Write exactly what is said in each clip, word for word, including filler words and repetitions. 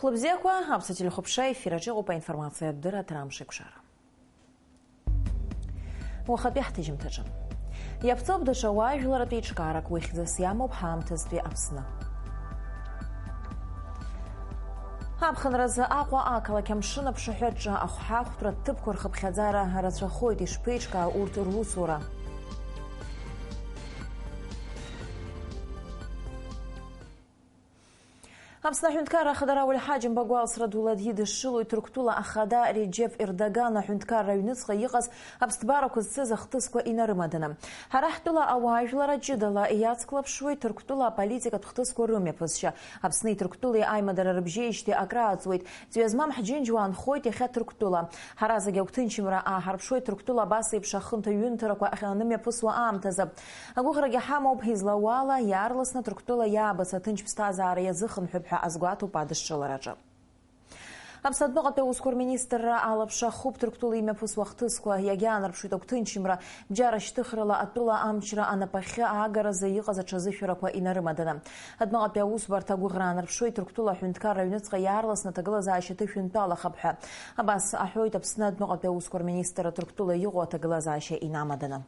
Хәлыбзиақәа, Аԥсуа телехәаԥшра ефир аҿы иҟоуп аинформациатә дырраҭара Амш еиқәшара. Уахатәи ҳҭыжьымҭаҿы. Иаԥҵоуп даҽа уаажәларратә еиҿкаарак, уи хьӡыс иамоуп ҳаамҭазтәи Аԥсны. Аԥхынразы Аҟәа ақалақь амшын аԥшаҳәаҿы ахәҳахәҭратә ҭыԥқәа рхыԥхьаӡара рацәахоит, ишԥеиҿкаау урҭ русура? Аԥсны Аҳәынҭқарра Ахада Рауль Ҳаџьымба агәалсра дула дидышшылоит Ҭырқәтәыла Ахада Реџьеп Ердоган аҳәынҭқарра аҩныҵҟа иҟаз аԥсҭбарақәа зцыз ахҭысқәа инарымаданы. Ҳара ҳтәыла ауаажәлар ҷыдала иацклаԥшуеит Ҭырқәтәыла аполитикатә хҭысқәа рымҩаԥысшьа. Аԥсни Ҭырқәтәылеи аимадара рыбжьеижьҭеи акрааҵуеит. Ӡҩазмам ҳџьынџьуа аанхоит иахьа Ҭырқәтәыла. Ҳара зегь агәҭынчымра ааҳарԥшуеит Ҭырқәтәыла абас еиԥш ахынҭа-ҩынҭарақәа анымҩаԥысуа аамҭазы. Агәыӷрагьы ҳамоуп, излауала, иаарласны Ҭырқәтәыла иаабац аҭынч ԥсҭазаара иазыхынҳәып ҳәа азгәаҭоуп адышшылараҿы. Аԥсны адәныҟатәи аусқәа рминистрра алаԥш ахуп Ҭырқәтәыла имҩаԥысуа ахҭысқәа, иагьаанарԥшуеит агәҭынчымра, бџьар ашьҭыхрала атәыла амчра анапахьы аагаразы иҟаз аҽазышәарақәа инарымаданы. Адәныҟатәи аусбарҭа агәыӷра аанарԥшуеит Ҭырқәтәыла аҳәынҭқарра аҩныҵҟа иаарласны аҭагылазаашьа ҭышәынтәалахап ҳәа. Абас аҳәоит Аԥсны адәныҟатәи аусқәа рминистрра Ҭырқәтәыла иҟоу аҭагылазаашьа инамаданы.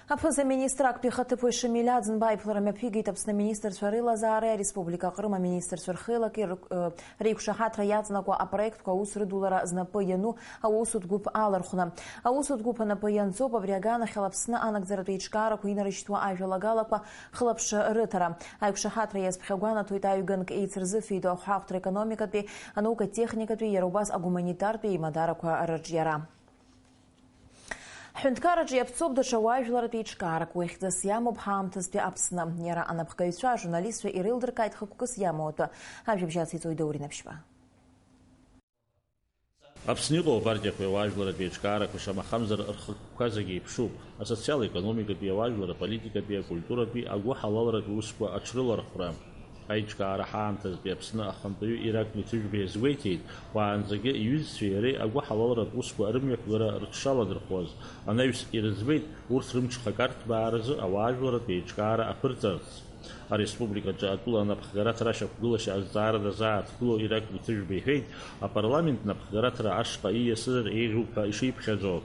Аԥыза-министр актәи ихаҭыԥуаҩ Шамиль Аӡынба иԥылара мҩаԥигеит Аԥсны аминистрцәа реилазаареи ареспублика Аҟрым аминистрцәа рхеилаки рык-, ы, реиқәшаҳаҭра иаҵанакуа апроектқәа аус рыдулара знапы иану аусутә гәыԥ алархәны. Аусутә гәыԥ анапы ианӡоуп абри аганахьала Аԥсны анагӡаратә еиҿкаарақәа инарышьҭуа ажәалагалақәа хылаԥшра рыҭара. Аиқәшаҳаҭра иазԥхьагәанаҭоит аҩганк еицырзыфеиду ахәҳахәҭра, економикатәи, анаука-техникатәи, иара убас агуманитартәи еимадарақәа рырҿиара. Ҳҳәынҭқарраҿы иаԥҵоуп даҽа уаажәларратә еиҿкаарак, уи хьӡыс иамоуп ҳаамҭазтәи Аԥсны. Иара анапхгаҩцәа, ажурналистцәа иреилдыркааит хықәкыс иамоу атәы. Ажәабжь ациҵоит Даур Инаԥшьба. Аԥсны иҟоу апартиақәеи ауаажәларратә еиҿкаарақәеи шамахамзар рхықәкқәа зегьы еиԥшуп, асоциал-економикатәи, ауаажәлар аполитикатәи, акультуратәи, агәыҳалалратә усқәа аҽрылархәра. Аиҿкаара ҳаамҭазтәи Аԥсны ахантәаҩы Ираклий Ҭыжәба иазгәеиҭеит, уаанӡагьы иҩызцәеи иареи агәыҳалалратә усқәа рымҩақәгара рҽшаладырхәуаз, анаҩс ирыӡбеит урҭ рымҽхак арҭбааразы ауаажәларратә еиҿкаара аԥырҵарц. Ареспубликаҿы атәыла анапхгараҭра ашьақәгылашьа азҵаара дазааҭгыло Ираклий Ҭыжәба иҳәеит, апарламент напхгараҭра ашҟа ииасызар еиӷьуп ҳәа ишиԥхьаӡо.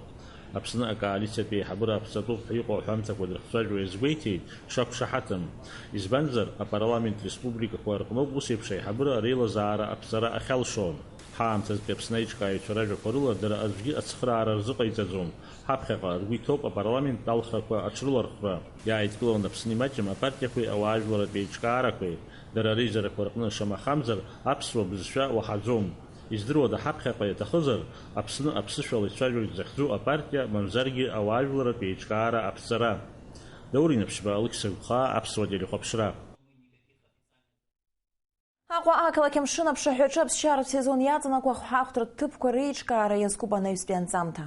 Аԥсны акоалициатә еиҳабыра аԥҵатәуп ҳәа иҟоу аҳәамҭақәа дырхцәажәо иазгәеиҭеит, дшақәшаҳаҭым. Избанзар, апарламент республикақәа рҟноуп ус еиԥш аиҳабыра реилазаара аԥҵара ахьалшо. Ҳаамҭазтәи Аԥсны аиҿкааҩцәа ражәақәа рыла дара аӡәгьы ацхыраара рзыҟаиҵаӡом. Ҳаԥхьаҟа ргәы иҭоуп апарламенттә алхрақәа аҽрылархәра. Иааидкыланы Аԥсны имаҷым апартиақәеи ауаажәларратә еиҿкаарақәеи. Дара реизарақәа рҟны, шамахамзар, аԥсуа бызшәа уаҳаӡом. Издыруада, ҳаԥхьаҟа иаҭахызар, Аԥсны аԥсышәала ицәажәо захьӡу апартиа, мамзаргьы ауаажәларратә еиҿкаара аԥҵара? Даур Инаԥшьба, Алықьса Гәхаа, Аԥсуа телехәаԥшра. Аҟәа ақалақь амшын аԥшаҳәаҿы аԥсшьаратә сезон иаҵанакуа ахәҳахәҭратә ҭыԥқәа реиҿкаара иазкуп анаҩстәи анҵамҭа.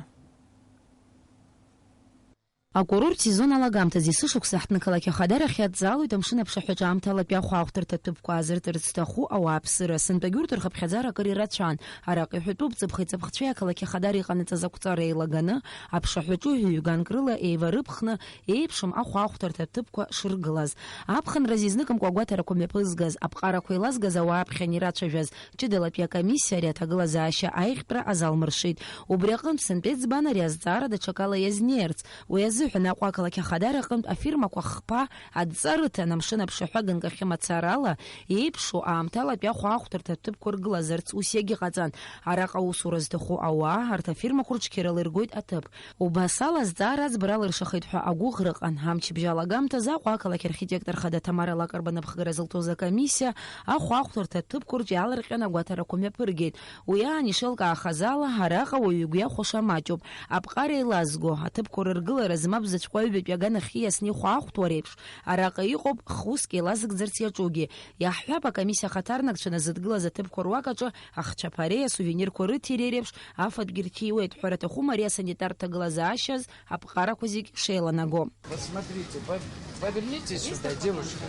Акурорттә сезон алагамҭазы есышықәса ҳҭнықалақь Ахадарахь иадҵаалоит амшын аԥшаҳәаҿы аамҭалатәи ахәаахәҭырҭа ҭыԥқәа аазыртырц зҭаху ауааԥсыра. Сынтәагьы урҭ рхыԥхьаӡара акыр ирацәан. Араҟа иҳәатәуп ҵыԥхеи ҵыԥхцәеи ақалақь Ахадара иҟанаҵаз ақәҵара еилаганы, аԥшаҳәаҿы ҩ-ганк рыла еиварыԥхны, еиԥшым ахәаахәҭырҭа ҭыԥқәа шыргылаз. Аԥхынразы изныкымкәа агәаҭарақәа мҩаԥызгаз, аԥҟарақәа еилазгаз ауаа аԥхьан ирацәажәаз, ҷыдалатәи акомиссиа ари аҭагылазаашьа аиӷьтәра азалмыршеит. Убри аҟынтә сынтәа иӡбан ари азҵаара даҽакала иазнеирц. Уи азыҳәан Аҟәа ақалақь Ахадара аҟынтә афирмақәа хԥа адҵа рыҭан, амшын аԥшаҳәа ганкахьы мацарала еиԥшу аамҭалатәи ахәаахәҭырҭа ҭыԥқәа ргылазарц ус иагьыҟаҵан. Араҟа аусура зҭаху ауаа арҭ афирмақәа рыцқьарала иргоит аҭыԥ. Убасала азҵаара аӡбара алыршахеит ҳәа агәыӷра ыҟан. Амчыбжь алагамҭазы Аҟәа ақалақь архитектор хада Ҭамара Лакрба напхгара зылҭоз акомиссиа ахәаахәҭырҭа ҭыԥқәа рҿы иаалырҟьан агәаҭарақәа мҩаԥыргеит. Уи аан ишеилкаахаз ала, араҟа уаҩы игәы иахәаша маҷуп. Аԥҟара еилазго, аҭыԥқәа рыргыларазы мап заҵәқәа аҩбатәи аганахьы ииасны ихәаахәҭуа реиԥш, араҟа иҟоуп х-уск еилазыгӡарц иаҿугьы. Иаҳҳәап, акомиссиа ахаҭарнакцәа назыдгылаз аҭыԥқәа руак аҿы ахцәаԥареи асувенирқәа рыҭиреи реиԥш афатәгьы рҭиуеит, ҳәара аҭахума ари асанитартә ҭагылазаашьаз аԥҟарақәа зегь шеиланаго. Посмотрите, по-, повернитесь сюда, девушка.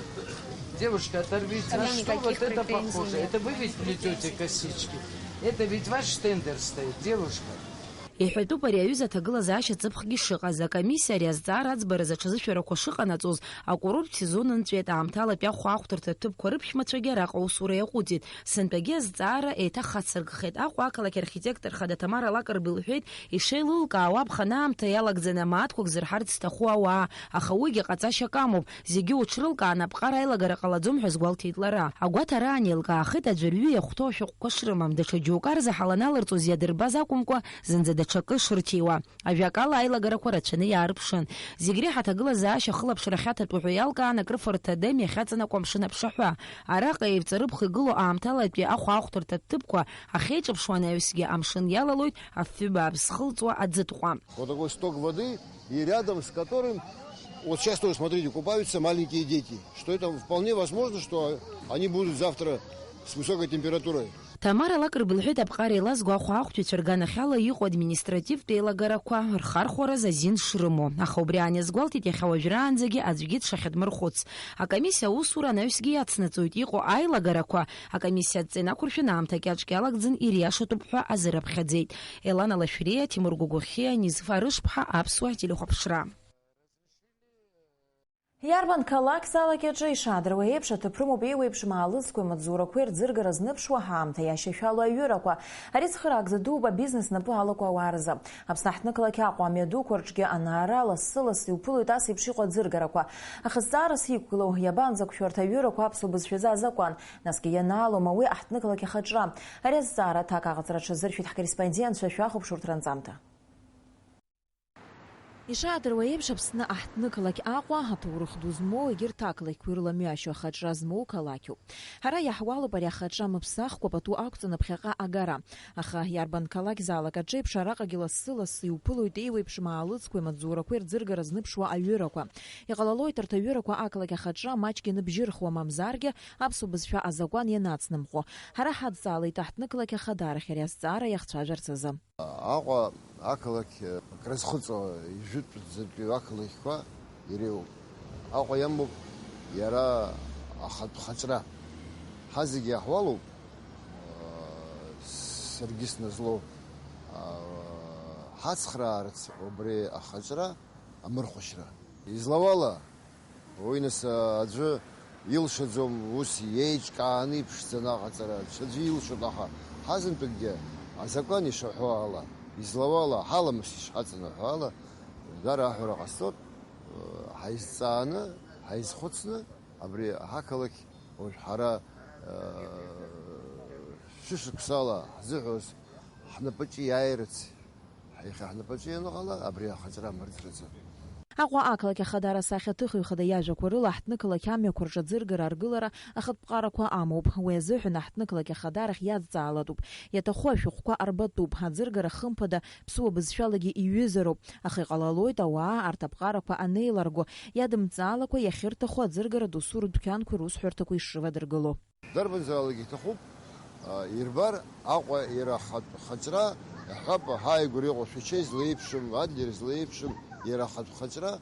Девушка, оторвитесь. На что вот это похоже? Это вы ведь плетёте косички? Это ведь ваш штендер стоит, девушка. Иҳәатәуп ари аҩыза аҭагылазаашьа ҵыԥхгьы шыҟаз. Акомиссиа ари азҵаара аӡбаразы аҽазышәарақәа шыҟанаҵоз, акурорттә сезон нҵәеит, аамҭалатәи ахәаахәҭырҭа ҭыԥқәа рыԥшәмацәагьы араҟа аусура иаҟәыҵит. Сынтәагьы азҵаара еиҭахацыркхеит. Аҟәа ақалақь архитектор хада Ҭамара Лакрба илҳәеит, ишеилылкаауа аԥхын аамҭа иалагӡаны мааҭқәак зырҳарц зҭаху ауаа, аха уигьы ҟаҵашьак амоуп. Зегьы уҽрылкааны аԥҟара аилагара ҟалаӡом ҳәа азгәалҭеит лара. Агәаҭара аанеилкаахеит аӡәырҩы иахәҭоу ашәҟәқәа шрымам, даҽа џьоукы арзаҳаланы аларҵоз иадырбаз акәымкәа, зынӡа даҽакы шырҭиуа. Ажәакала, аилагарақәа рацәаны иаарԥшын. Зегь реиҳа аҭагылазаашьа ахылаԥшра ахьаҭатәу ҳәа иалкаан акрыфарҭа адем иахьаҵанакуа амшын аԥшаҳәа. Араҟа еивҵарыԥх игылоу аамҭалатәи ахәаахәҭырҭа ҭыԥқәа ахьеиҿаԥшуа анаҩсгьы амшын иалалоит афҩы бааԥс зхылҵуа аӡытҟәа. Вот такой сток воды, и рядом с которым, вот сейчас тоже, смотрите, купаются маленькие дети. Что это вполне возможно, что они будут завтра с высокой температурой. Ҭамара Лакрба илҳәеит, аԥҟара еилазго ахәаахәҭҩцәа рганахьала иҟоу административтә еилагарақәа рхархәараз азин шрымоу. Аха убри аан иазгәалҭеит, иахьа уажәраанӡагьы аӡәгьы дшахьадмырхәыц. Акомиссиа аусура анаҩсгьы иацнаҵоит, иҟоу аилагарақәа акомиссиа адҵа инақәыршәаны аамҭа кьаҿк иалагӡан ириашатәуп ҳәа азыраԥхьаӡеит. Елана Лашәриа, Тимур Гогохиа, Низфа Рышԥҳа, Аԥсуа телехәаԥшра. Иарбан қалақь залак иаҿы ишаадыруа еиԥш, аҭыԥ рымоуп еиуеиԥшым аалыҵқәеи амаҵзурақәеи рӡыргара зныԥшуа ҳаамҭа иашьашәало аҩырақәа. Ари цхыраагӡа дууп абизнес напы алаку ауаа рзы. Аԥсны аҳҭнықалақь Аҟәа амҩадуқәа рҿгьы анаара лассы-ласс иуԥылоит ас еиԥш иҟоу аӡыргарақәа. Аха зҵаарас иқәгылоу, иабанӡақәшәо арҭ аҩырақәа аԥсуа бызшәазы азакәан? Насгьы ианаалома уи аҳҭнықалақь ахаҿра? Ари азҵаара аҭак аҟаҵара аҽазыршәит ҳкорреспондентцәа шәахәаԥшырҭа ранҵамҭа. Ишаадыруа еиԥш, Аԥсны аҳҭнықалақь Аҟәа аҭоурых ду змоу, егьырҭ ақалақьқәа ирыламҩашьо ахаҿра змоу қалақьуп. Ҳара иаҳуалуп ари ахаҿра мыԥсахкәа пату ақәҵаны ԥхьаҟа агара. Аха иарбан қалақь залак аҿеиԥш, араҟагьы лассы-лассы иуԥылоит еиуеиԥшым аалыҵқәеи амаҵзурақәеи рӡыргара зныԥшуа аҩырақәа. Иҟалалоит арҭ аҩырақәа ақалақь ахаҿра маҷк иныбжьырхуа, мамзаргьы аԥсуа бызшәа азакәан ианацнымхо. Ҳара ҳадҵаалеит аҳҭнықалақь ахадарахь ари азҵаара иахцәажәарц азы. Аҟәа ақалақь акрызхыҵуа ижәытәӡатәи ақалақьқәа иреиуоуп. Аҟәа иамоуп иара ахатә хаҿра. Ҳазегьы иаҳуалуп, саргьы сназлоу, ҳацхраарц убри ахаҿра амырхәашьра. Излауала, уи нас аӡәы илшаӡом, ус иеиҿкааны иԥшӡаны аҟаҵара, ҽаӡәы илшоит, аха ҳазынтәыкгьы азакәан ишаҳәо ала, излауала, ҳаламыс ишҳаҵанарҳәо ала, дара аҳәара ҟасҵоит, ҳаизҵааны, ҳаизхәыцны, абри ҳақалақь уажә ҳара, шәышықәсала ҳзыҳәоз ҳнапаҿы иааирц. Иахьа ҳнапаҿы ианыҟала, абри ахаҿра амырӡраӡам. Аҟәа ақалақь ахадара асахьаҭыхҩы хада иажәақәа рыла, аҳҭнықалақь амҩақәа рҿы аӡыргара аргылара ахатә ԥҟарақәа амоуп. Уи азыҳәан аҳҭнықалақь ахадарахь иадҵаалатәуп. Иаҭаху ашәҟәқәа арбатәуп. Аӡыргара, хымԥада, ԥсуа бызшәалагьы иҩызароуп. Аха иҟалалоит, ауаа арҭ аԥҟарақәа анеиларго, иадымҵаалакәа иахьырҭаху аӡыргара досу рыдәқьанқәеи русҳәарҭақәеи шрывадыргыло. Дарбанзаалак иҭахуп, а, ирбар, Аҟәа иара ахатә хаҿра, иаҳҳәап, ҳааигәара иҟоу Шәача излеиԥшым, Адлер излеиԥшым, иара ахатә хаҿра,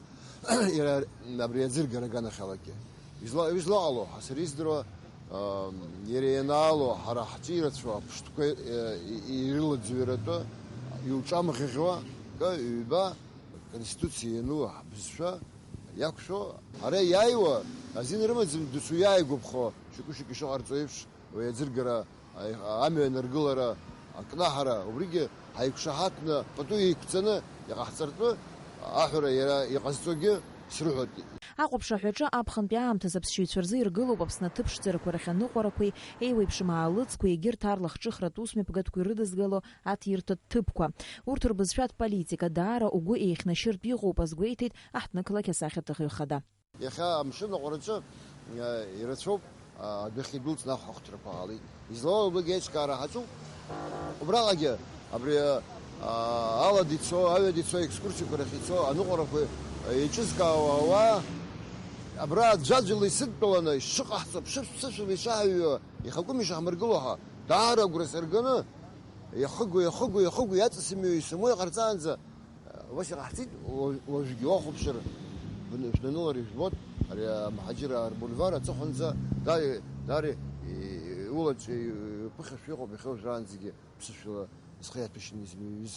иара абри аӡыргара аганахьалагьы. Изла-, излаҟало, ҳа сара издыруа, а, иара ианаало, ҳара ҳҿы ирацәоу аԥштәқәа, э, и-, ирылаӡҩаратәы, иуҿамӷьаӷьуа, кы, ҩба, Конституциа иану ҳбызшәа иақәшәо, ҳара иааиуа азин рымаӡам, досу иааигәаԥхо шьоукы-шьоукы ишыҟарҵо еиԥш, уи аӡыргара, аи-, амҩа анаргылара, акнаҳара, убригьы ҳаиқәшаҳаҭны, пату еиқәҵаны иҟаҳҵартәы аҳәара иара иҟазҵогьы срыҳәоит. Ахәаԥшаҳәаҿы аԥхынтәи аамҭазы аԥсшьаҩцәа рзы иргылоуп Аԥсны аҭыԥ шәҵарақәа рахь аныҟәарақәеи еиуеиԥшым аалыҵқәеи егьырҭ арлахҿыхратә усмҩаԥгатәқәеи рыдызгало аҭирҭәатә ҭыԥқәа. Урҭ рбызшәатә политика даара угәы еихьнашьыртә иҟоуп, азгәеиҭеит аҳҭнықалақь асахьаҭыхҩы хада. Иахьа амшын аҟәараҿы, э, ирацәоуп, а, адәахьы идәылҵны ахәаахәҭрақәа ҟалеит. Излауала, убригьы аиҿкаара ҳаҿуп. Убраҟагьы абри, а, алада ицо, аҩада ицо, аекскурсиақәа рахь ицо аныҟәарақәа, э, еиҿызкаауа ауаа абра аӡәаӡәала исыдтәаланы ишыҟаҳҵо, ԥшышә-ԥсышәала ишаҳаҩуа, ихакәым ишаҳмыргыло ҳәа, даара агәра сырганы, иахыгоу, иахыгоу, иахыгоу, иаҵасымҩуа исымоу иҟарҵаанӡа, убас иҟаҳҵеит. Уажә-, уажәгьы уахәаԥшыр, бны-, шәнанылар ижәбоит, ари амҳаџьыраа рбульвар аҵыхәанӡа даара, даара, и-, иулаҵәи иԥыхьашәа иҟоуп иахьа уажәраанӡагьы ԥсышәала зхы иаҭәашьаны измыҩуаз.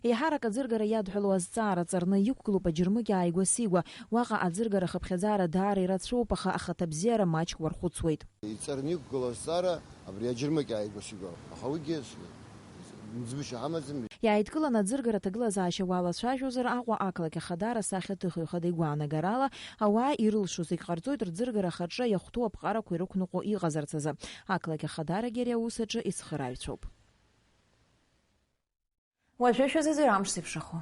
Еиҳарак аӡыргара иадҳәалоу азҵаара ҵарны иқәгылоуп аџьармыкьа ааигәа-сигәа. Уаҟа аӡыргара хыԥхьаӡара даара ирацәоуп, аха ахаҭабзиара маҷк уархәыцуеит. Иҵарны иқәгылоу азҵаара абри аџьармыкьа ааигәа-сигәа. Аха уигьы с-, мӡышьа ҳамаӡам. Иааидкыланы аӡыргара аҭагылазаашьа уалацәажәозар, Аҟәа ақалақь Ахадара сахьаҭыхҩы хада игәаанагарала, ауаа ирылшо зегь ҟарҵоит рӡыргара ахаҿра иахәҭоу аԥҟарақәа ирықәныҟәо иҟазарц азы. Ақалақь Ахадарагьы ари аус аҿы ицхырааҩцәоуп. Уажәы шәазыӡырҩ амш зеиԥшрахо.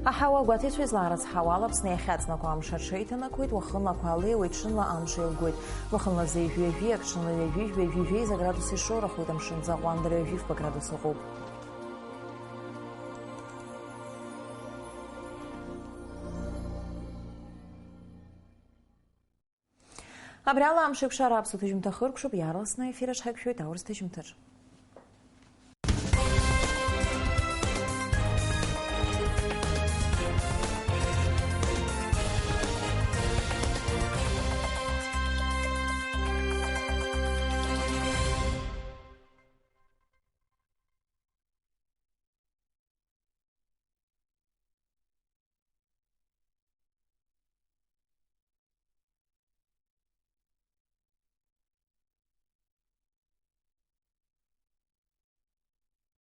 Аҳауа гәаҭеицәа излаарыцҳауа ала Аԥсны иахьаҵнакуа амш аҽеиҭанакуеит, уахынла ақәа леиуеит, ҽынла амш еилгоит. Уахынла зеижә ҩажәиак, ҽынла ҩажәи жәба, ҩажәи жәеиза градус ишоурахоит, амшынӡы аҟәандара ҩажәи фба градус ыҟоуп. Абри ала амш еиқәшара аԥсуа ҭыжьымҭа хыркәшоуп, иаарласны аефир аҿ ҳаиқәшәоит аурыс ҭыжьымҭаҿ.